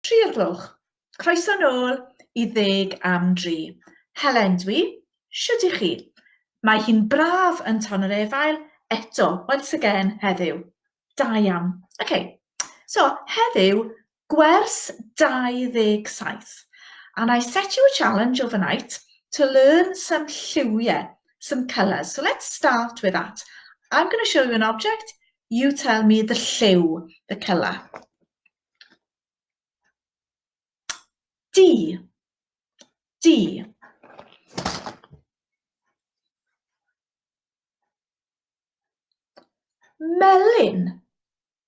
Tri o'r gloch. Croeso nôl i ddeg am dri. Helen dwi. Shwd i chi? Mae hi'n braf yn Tonyrefail eto, once again, heddiw. Da iawn. Ok, so heddiw, gwers 27. And I set you a challenge overnight to learn some lliwiau, some colours. So let's start with that. I'm going to show you an object. You tell me the lliw, the colour. Du. Du. Melyn.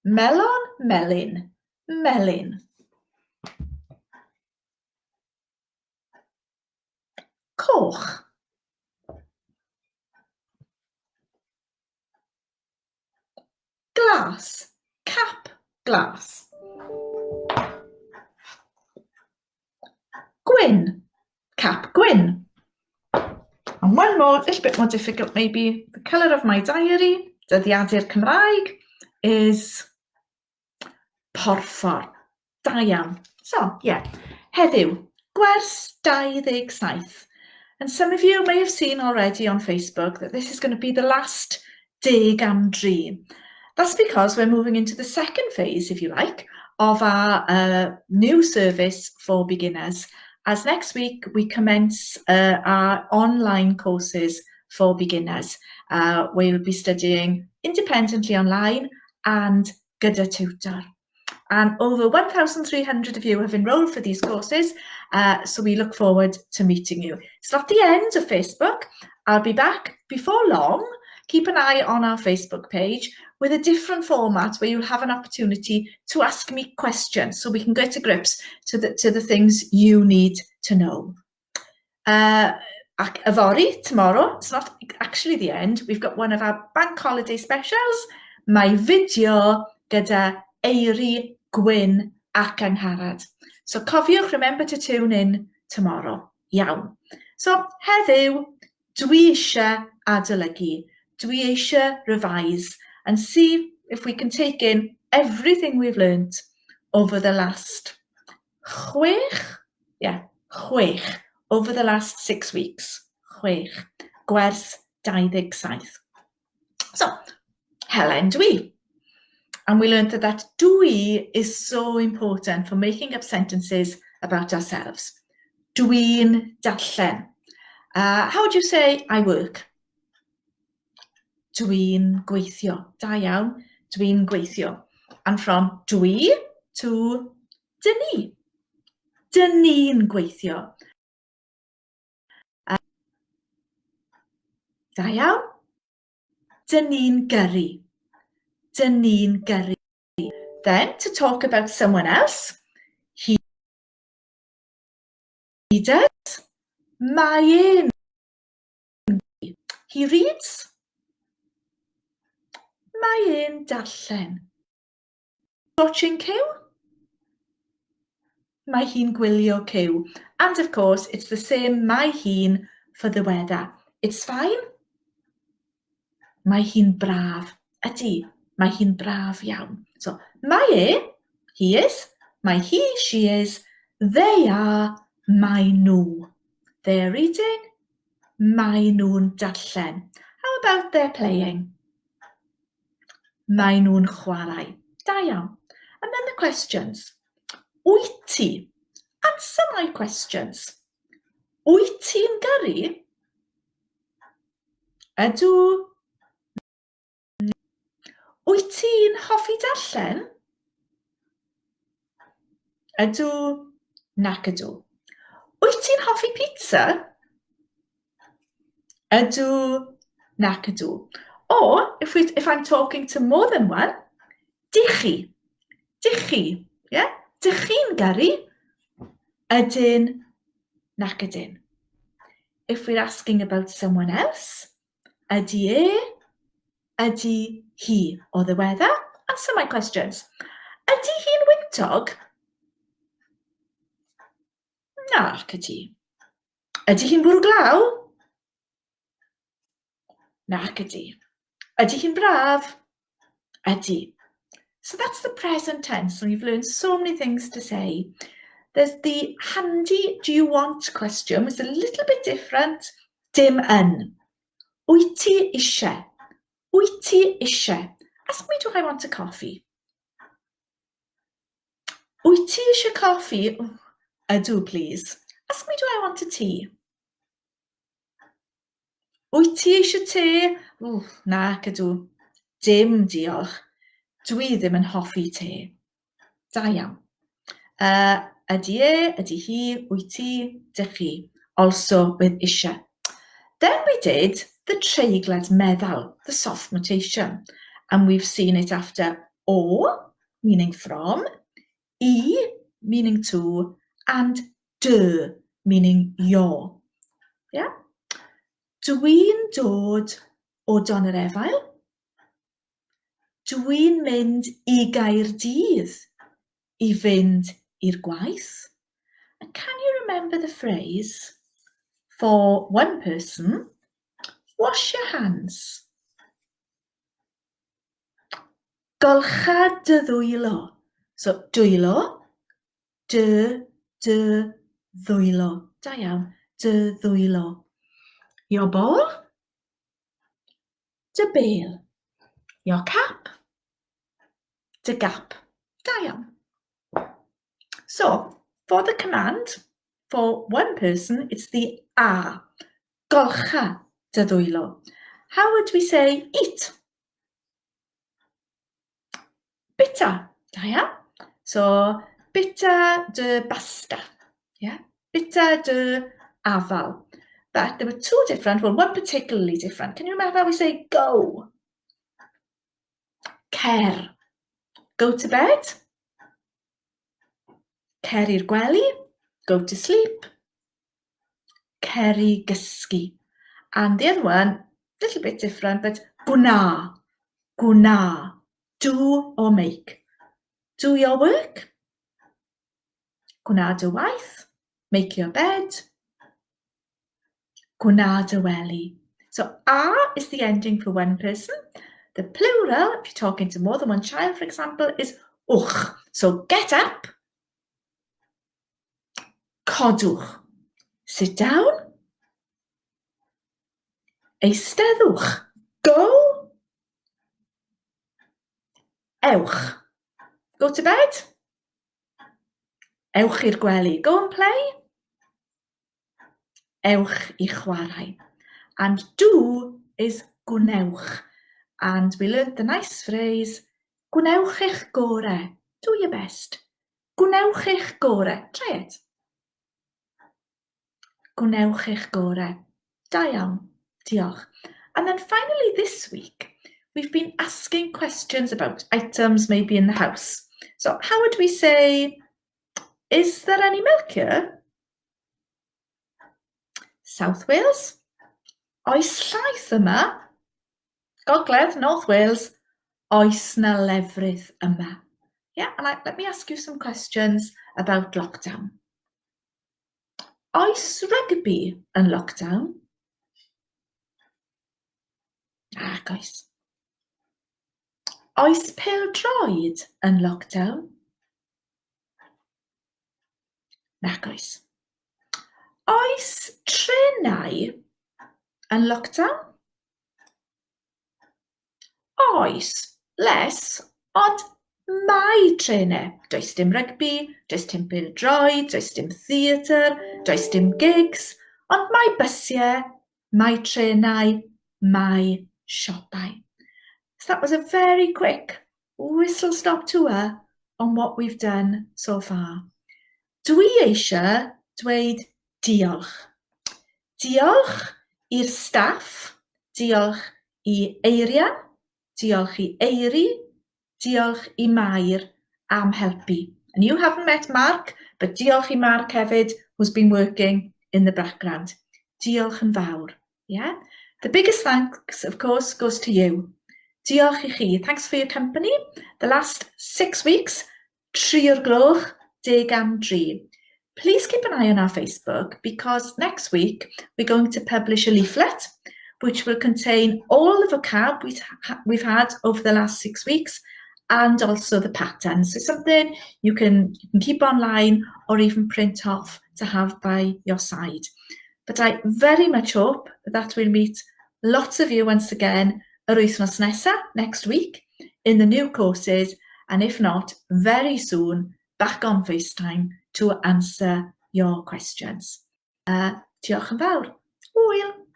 Melon, melyn. Melyn. Coch. Glas. Cap glas. Gwyn. Cap gwyn. And one more, a little bit more difficult maybe. The colour of my diary, dyddiadur Cymraeg, is porffor. Da iawn. So, yeah. Heddiw, gwers 27. And some of you may have seen already on Facebook that this is going to be the last deg am dri. That's because we're moving into the second phase, if you like, of our uh, new service for beginners, as next week we commence uh, our online courses for beginners. Uh, we'll be studying independently online and gyda tutor. And over 1,300 of you have enrolled for these courses, uh, so we look forward to meeting you. It's not the end of Facebook. I'll be back before long. Keep an eye on our Facebook page with a different format where you'll have an opportunity to ask me questions so we can get to grips to the, to the things you need to know. Uh, ac yfory, tomorrow, it's not actually the end, we've got one of our bank holiday specials, mae fideo gyda Eiri, Gwyn ac Angharad. So cofiwch, remember to tune in tomorrow. Iawn. So heddiw, dwi eisiau adolygu. Dwi eisiau revise and see if we can take in everything we've learnt over the last chwech, yeah, chwech, over the last six weeks, chwech, gwers 27. So, Helen dwi. And we learned that that dwi is so important for making up sentences about ourselves. Dwi'n darllen. Uh, how would you say I work? Dwi'n gweithio. Da iawn. Dwi'n gweithio. And from dwi to dyn ni. Dyn ni'n gweithio. Uh, da iawn. Dyn ni'n gyrru. Dyn ni'n gyrru. Then, to talk about someone else, he does. Mae e'n He reads. Mae e'n darllen. Watching Cyw? Mae hi'n gwylio Cyw. And of course, it's the same mae hi'n for the weather. It's fine. Mae hi'n braf. Ydy, mae hi'n braf iawn. So, mae e, he is, mae hi, she is, they are, mae nhw. They're reading, Mae nhw'n darllen. How about they're playing? Mae nhw'n chwarae. Da iawn. And then the questions. Wyt ti? Answer my questions. Wyt ti'n gyrru? Ydw. Wyt ti'n hoffi darllen? Ydw, nac ydw. Wyt ti'n hoffi pizza? Ydw, nac ydw. Or, if, we, if I'm talking to more than one, dych chi. Dych chi, yeah? Dych chi'n gyrru? Ydyn, nac ydyn. If we're asking about someone else, Ydy e? Ydy hi? Or the weather? Answer my questions. Ydy hi'n wyntog? Nac ydy. Ydy hi'n bwrw glaw? Nac ydy. Ydy hi'n braf? Ydy. So that's the present tense, and you've learned so many things to say. There's the handy do you want question, which is a little bit different. Dim yn. Wyt ti eisiau? Wyt ti eisiau? Ask me, do I want a coffee? Wyt ti eisiau coffi? Ydw, please. Ask me, do I want a tea? Wyt ti eisiau te? Ww, nac ydw. Dim diolch. Dwi ddim yn hoffi te. Da iawn. Ydy e, ydy hi, wyt ti, dych chi. Also with eisiau. Then we did the treiglad meddal, the soft mutation. And we've seen it after o, meaning from, i, meaning to, and dy, meaning your. Yeah? Dwi'n dod o Donyrefail. Dwi'n mynd i Gaerdydd i fynd i'r gwaith. And can you remember the phrase for one person, wash your hands? Golcha dy ddwylo. So, dwylo, dy, dy, ddwylo. Da iawn, dy ddwylo. Your ball, dy bêl. Your cap, dy gap. Da iawn. So, for the command, for one person, it's the a. Golcha dy ddwylo. How would we say eat? Bita. Da iawn. So, bita dy basta. Yeah. Bita dy afal. But there were two different, well, one particularly different. Can you remember how we say go? Cer. Go to bed. Cer i'r gwely. Go to sleep. Cer i gysgu. And the other one, little bit different, but gwna. Gwna. Do or make. Do your work. Gwna dy waith. Make your bed. Gwna dy wely. So a is the ending for one person. The plural, if you're talking to more than one child, for example, is wch. So get up. Codwch. Sit down. Eisteddwch. Go. Ewch. Go to bed. Ewch i'r gwely. Go and play. Ewch i chwarae. And do is gwnewch. And we learned the nice phrase, gwnewch eich gore. Do your best. Gwnewch eich gore. Try it. Gwnewch eich gore. Da iawn. Diolch. And then finally this week, we've been asking questions about items maybe in the house. So how would we say, is there any milk here? South Wales? Oes llaeth yma? Gogledd, North Wales, oes na lefrith yma? Yeah, and I, let me ask you some questions about lockdown. Oes rygbi yn lockdown? Ac oes. Oes pêl-droed yn lockdown? Nac oes. Oes trenau yn lockdown? Oes, less, ond mae trenau. Does dim rygbi, does dim pêl-droed, does dim theatr, does dim gigs, ond mae bysiau, mae trenau, mae siopau. So that was a very quick whistle-stop tour on what we've done so far. Dwi eisiau dweud diolch. Diolch i'r staff, diolch i Eirian, diolch i Eiri, diolch i Mair am helpu. And you haven't met Mark, but diolch i Mark hefyd, who's been working in the background. Diolch yn fawr. Yeah? The biggest thanks, of course, goes to you. Diolch i chi. Thanks for your company. The last 6 weeks, 3 o'r gloch, 3:10. Please keep an eye on our Facebook because next week we're going to publish a leaflet which will contain all the vocab we've had over the last 6 weeks. And also the patterns. So something you can keep online or even print off to have by your side. But I very much hope that we'll meet lots of you once again yr wythnos nesa, next week, in the new courses, and if not, very soon, back on FaceTime to answer your questions. Diolch yn fawr. Hwyl!